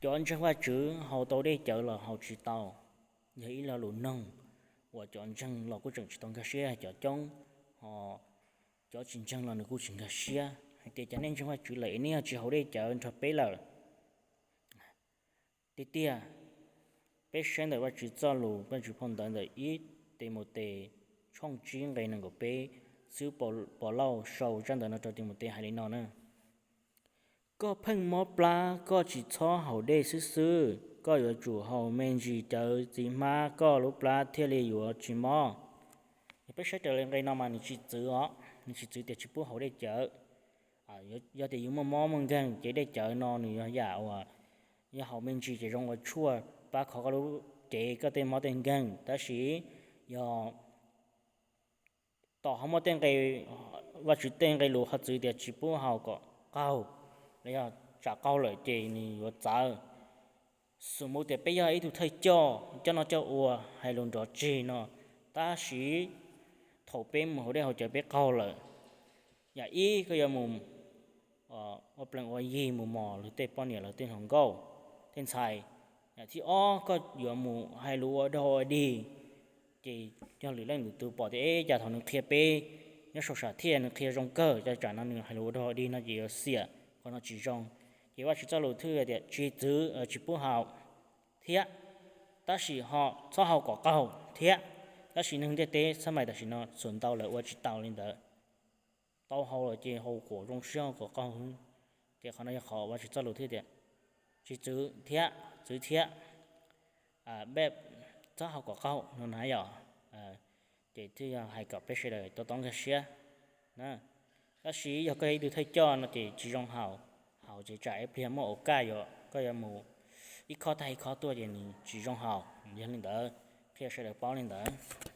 Cov ntseeg Vajtswv haus tau dej cawv los haus tsis tau, yog ib lo lus noog uas cov ntseeg los kuj tseem tsis tau nkag siab cov coob, ho cov tsis ntseeg los nws kuj tsis nkag siab hais tias, Cas nej ntseeg Vajtswv lawm es nej yog tsis haus dej cawv nrog peb lawm? Tiag tiag, peb saib ntawm Vajtswv txoj lus, Vajtswv phau ntawv ntawm ib Timautes tshooj tsib nqe nees nkaum peb, xib hwb Pov Lauj sau tsab ntawv no rau Timautes hais li no na: Koj pheej mob plab, koj tsis txhob haus dej xwb xwb, koj yuav tsum haus me ntsis cawv txiv hmab koj lub plab thiaj li yuav tsis mob. Yog peb saib raws li nqe no mas nws tsis txwv os, nws tsis txwv tias tsis pub haus dej cawv. Yog tias yus muaj mob muaj nkeeg ces dej cawv no nws yog yam uas yog haus me ntsis ces zoo ua tshuaj pab kho koj lub cev koj tej mob tej nkeeg, tab sis yog tom ho muaj tej nqe, Vajtswv tej nqe lus ho txwv tias tsis pub haus kom qaug, los yog tsam qaug lawm ces nws yuav txawv. Xus mus tias peb yog ib tug thawj coj, coj noj coj ua, hais lus nrov tseg no, tab sis thaum peb mus haus dej haus cawv peb qaug lawm, yam ib koj yuav mus ua plees ua yig mus mos luag tej poj niam luag tej hluas nkauj tej ntxhais. Yam thib ob koj yuav mus hais lus ua dog ua dig, ces yog lwm leej lwm tus pom tias, Eb, cas thaum nws qhia peb nyob saum sam thiaj nws qhia zoo kawg, cas tsam no nws hais lus ua dog ua dig no ces yuav xiam, qhov no tsis zoo. Ces Vajtswv txoj lus thwj tias tsis txwv, tsis pub haus thiab, tab sis ho txhob haus kom qaug thiab. Tab sis neeg ntiaj teb xab mais tam sim no txhua ntau lawv ua tsis tau li ntawd, tau haus lawm ces haus kom zoo siab haus kom qaug. Ces qhov no yog qhov Vajtswv txoj lus thiaj tias tsis txwv thiab, txwv thiab, txhob haus kom qaug no na yom. Ces thiaj yog hais kom peb sawv daws tau tau nkag siab na. Tab sis yog koj yog ib tug thawj coj no ces tsis zoo haus, haus ces tsam ib pliag muaj ua kaj yuav koj yuav mus ib khob tag ib khob tuaj ces nws tsis zoo haus. Yog li ntawd, qhia sawv daws paub li ntawd.